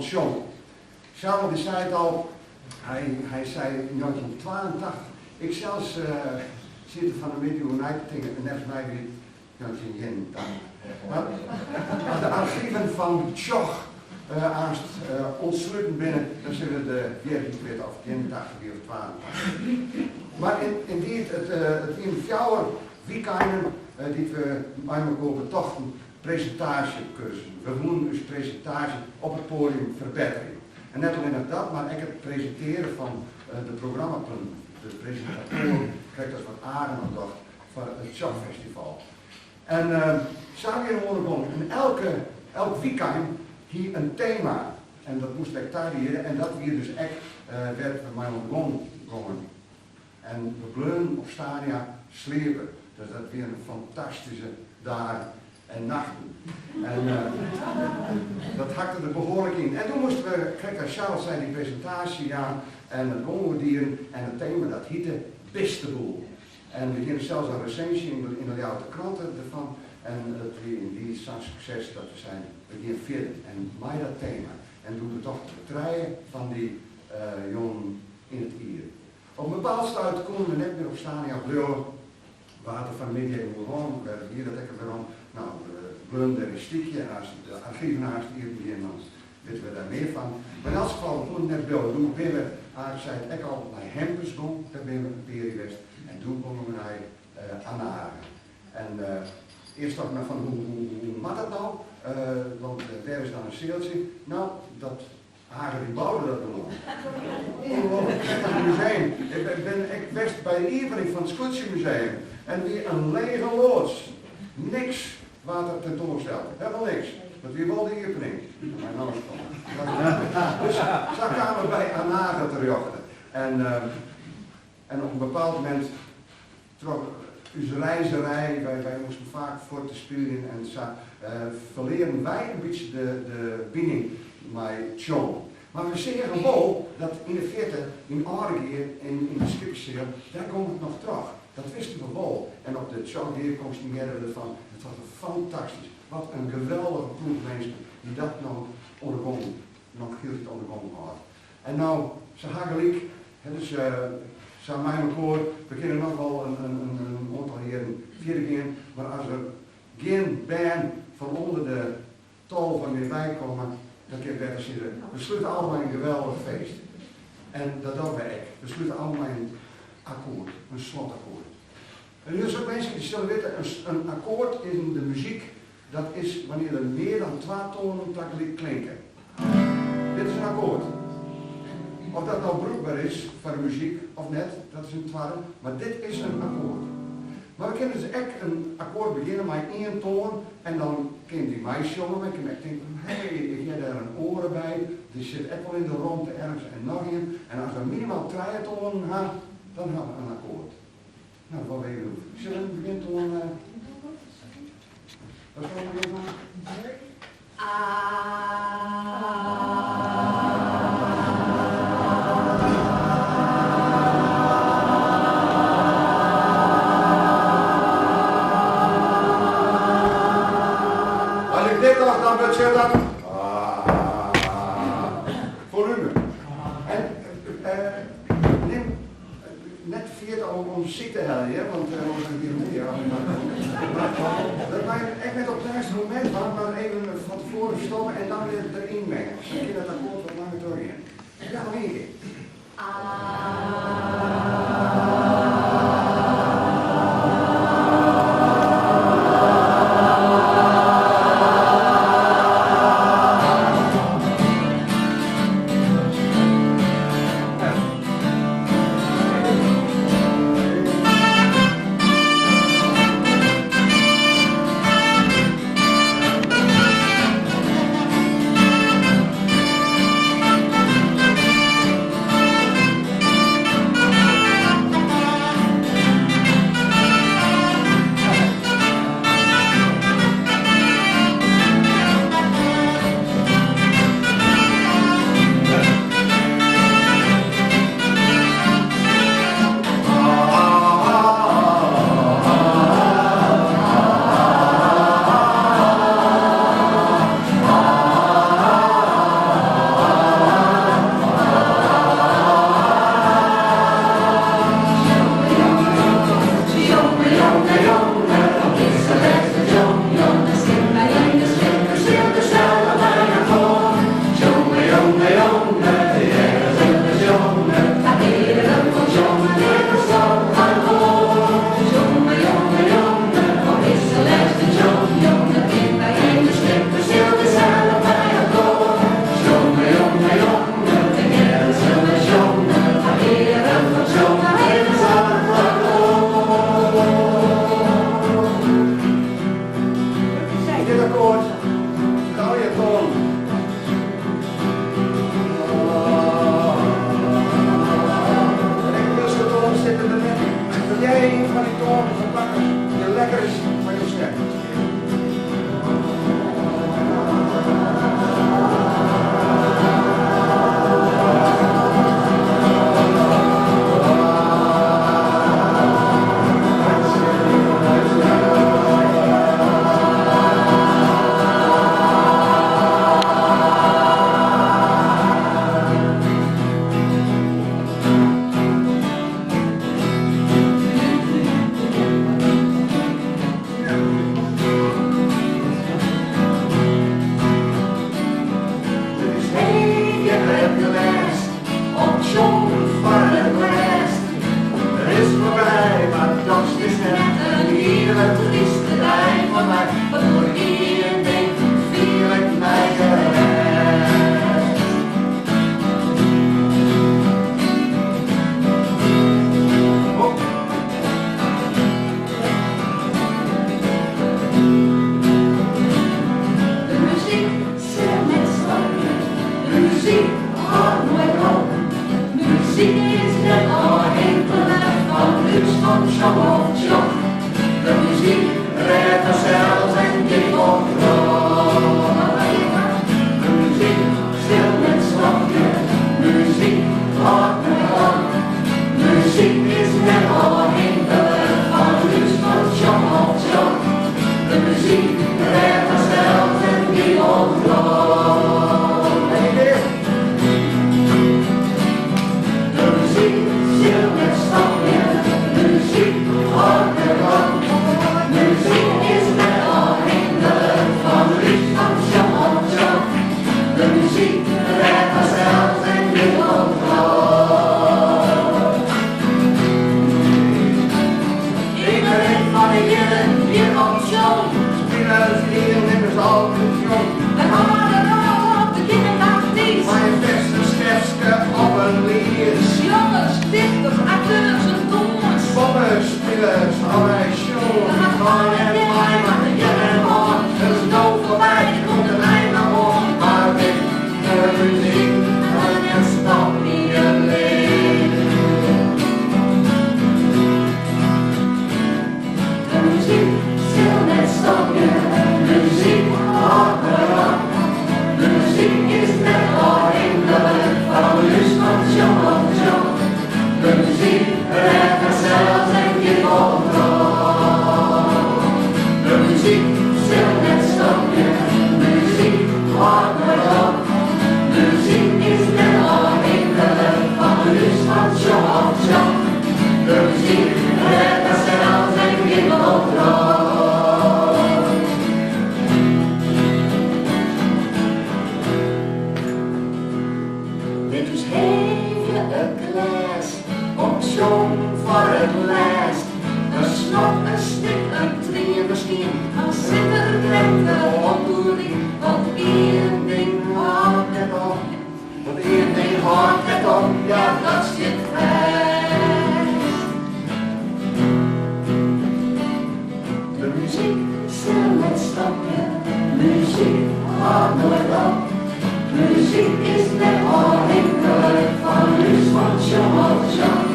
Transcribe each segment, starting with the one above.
Tsjom. Charles dy sei it al, hy, hy sei yn njoggentjintwaentachtich, ik sels siet der fan 'e middei oer nei te tinken en neffens my wie it njoggentjinienentachtich. Mar as de argiven fan Tsjoch aanst ûntsluten binne, dan sille we de wierheid witte oft it ienentachtich wie of twaentachtich. Mar yndied, it wienen fjouwer wykeinen dy't we mei mekoar betochten presintaasjekursussen. We woenen ús presintaasje op it poadium ferbetterje. En net allinnich dat, mar ek it presintearjen fan de programmapunten, de presintatoaren, krekt as wat Age no docht foar it Tsjochfestival. En sa wiene we oan de gong. En elke, elk wykein hie in tema en dat moast ek tariede en dat wie dus ek wêr't we mei oan de gong gongen. En we bleaunen op Stania sliepen, dus dat wienen fantastyske dagen en nachten. En dat hakte der behoarlik yn. En doe moasten we, krekt as Charles sei, dy presintaasje jaan en it gong oer dieren en it tema dat hite Bisteboel. En we hiene sels in resinsje yn de Ljouwerter Krante derfan en it wie yndied sa'n sukses dat we seinen, we gean fierder en mei dat tema. En doe betochten we trije fan dy jûnen yn it jier. Op in bepaald stuit koenen we net mear op Stania bliuwe, waard der fan 'e middei even oer hân, wêr wie dat ek alwer om? No, we bleaunen dêr in stikje en as de argiven aanst iepen gean, dan witte we dêr mear fan. Mar yn elts gefal, we koenen net bliuwe. Doe binne we, Aart sei it ek al, nei Hempens gong, dêr binne we in pear jier west en doe gongen we nei Anage. En earst tocht ik noch fan hoe, hoe moat dat no? Want dêr is dan in sealtsje. No, dat Age dy boude dat gewoan. Ongelooflijk, krekt as in museum. Ik bin ek west by de iepening fan it Skûtsjemuseum en it wie in lege loads. Niks waard der tentoansteld, helemaal niks. Dat wie wol de iepening. Dat mei no ris komme. Dus sa kamen we by Anage terjochte. En, en op in bepaald momint troch ús reizerij, wy moasten faak fuort te spyljen en sa, ferlearen wy in bytsje de bining mei Tsjom. Mar we seagen wol dat yn de fierte, yn Aldegea, yn de skippesseal, dêr gong it noch troch. Dat wisten we wol. En op de Tsjom-gearkomsten hearden we derfan. It was fantastysk. Wat in geweldige ploech minsken dy't dat no oan de gong, noch hieltyd oan de gong hâldt. En no, se ha gelyk, dus sa mei mekoar, we kinne noch wol in oantal jierren fierder gean, mar as der gjin bern fan ûnder de 12 mear by komme, dan kin ik better sizze, we slute ôf mei in geweldich feest. En dat dogge we ek, we slute ôf mei in akkoart, in slotakkoart. En der is ek minsken dy't sille witte, in akkoart yn de muzyk, dat is wannear der mear dan twa toanen tagelyk klinke. Dit is in akkoart. Of dat no brûkber is foar de muzyk of net, dat is in twadde, mar dit is in akkoart. Mar we kinne dus ek in akkoart begjinne mei ien toan en dan kin dy meisjonge, mar je kinne ek tinke fan hé, ik hear dêr in oare by, dy sit ek wol yn de romte ergens en noch ien. En as we minimaal trije toanen ha, dan ha we in akkoart. No, wat we even oefenje. Sille we in begjintoan. Wat is dat begjintoan? As ik dit doch, dan betsjut dat volume. En nim net ferjitte om syk te heljen, hear, want oars dan giet it mear. Mar dat mei ek net op it lêste momint dwaan, mar even fan tefoaren stoppe en dan wer deryn menge. Dan kin dat akkoart wat langer trochgean. Ja, noch ien kear. fan dy toanen fan Bacchus dy't lekker is foar jo stem. Dit is Hege it glês, op sjong foar it lêst. It is foarby, mar dochs is net in hiele tryste dei foar my, want oer ien ding fiel ik my gerêst. De muzyk sil net stopje, de muzyk hâldt noait op. Muzyk is net ôfhinklik fan ús, fan sjong of tsjok. De muzyk rêdt harsels en giet wol troch. De muzyk sil net stopje, muzyk hâldt noait op. Muzyk is net ôfhinklik fan ús, fan sjong of tsjok. De muzyk rêdt harsels en giet wol troch. De muzyk sil net stopje, muzyk hâldt net op. Muzyk is net ôfhinklik fan ús, fan sjong of tsjok. De muzyk rêdt harsels en giet wol troch. Yn de rin fan de jierren hjir op Tsjom. Spilers, dielnimmers, altyd jong. We hâlde op de kinderwachtdienst. Mei in ferske sketske of in liet. Sjongers, dichters, akteurs en dûnsers. Poppespilers, ha wy sjoen. Nei en mei, mar hjir en oan. It is no foarby, der komt in ein oan. Mar wit, de muzyk sil net stopje lit. De muzyk sil net stopje, muzyk hâldt net op. Muzyk is net ôfhinklik fan ús, fan sjong of tsjok. De muzyk rêdt harsels en giet wol troch. De muzyk sil net stopje, muzyk hâldt net op. Muzyk is net ôfhinklik fan ús, fan sjong of tsjok. De muzyk rêdt harsels en giet wol troch. Dit is Hege it glês, op sjong foar it lêst. In snot, in snik, in trien miskien. Dan sit der krekt de opdoening, want ien ding hâldt net op. Want ien ding hâldt net op, ja dat stiet fêst. De muzyk sil net stopje, muzyk hâldt noait op. Muzyk is net ôfhinklik fan ús, fan sjong of tsjok.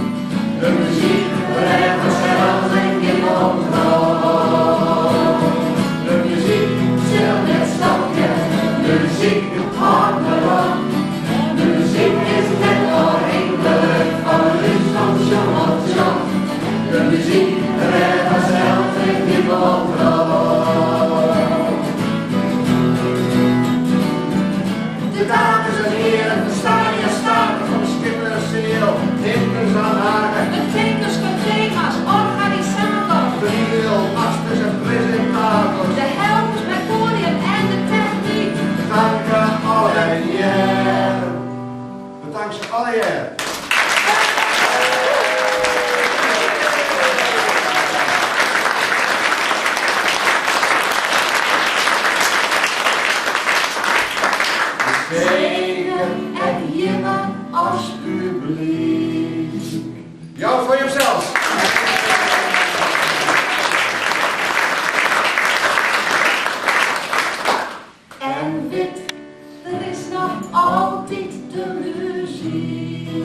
De muzyk rêdt harsels en giet wol troch. De muzyk sil net stopje, muzyk hâldt net op. Muzyk is net ôfhinklik fan ús, fan sjong of tsjok. De muzyk rêdt harsels en giet wol troch. De dames en heren, sta je staan van de Skippersseal, hinders aan haken. De tekens van thema's, organisators. Toneel, masters en presentators. De helpers bij podium en de technyk. Bedanke allegear. Bedank se allegear. Seker ek jimme as publyk. Jou foar josels. En wit, der is noch altyd de muzyk.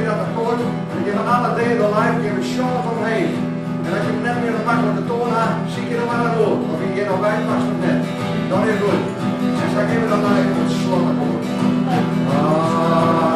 kear dat akkoard en dan gean we alle Dead or Alive gean we sjongen omheech. En as je net mear in maklike toan ha, sykje dan mar in oar. Of je gean noch by, past of net. Dan is it goed. En sa gean we dan nei it slotakkoard. Ah.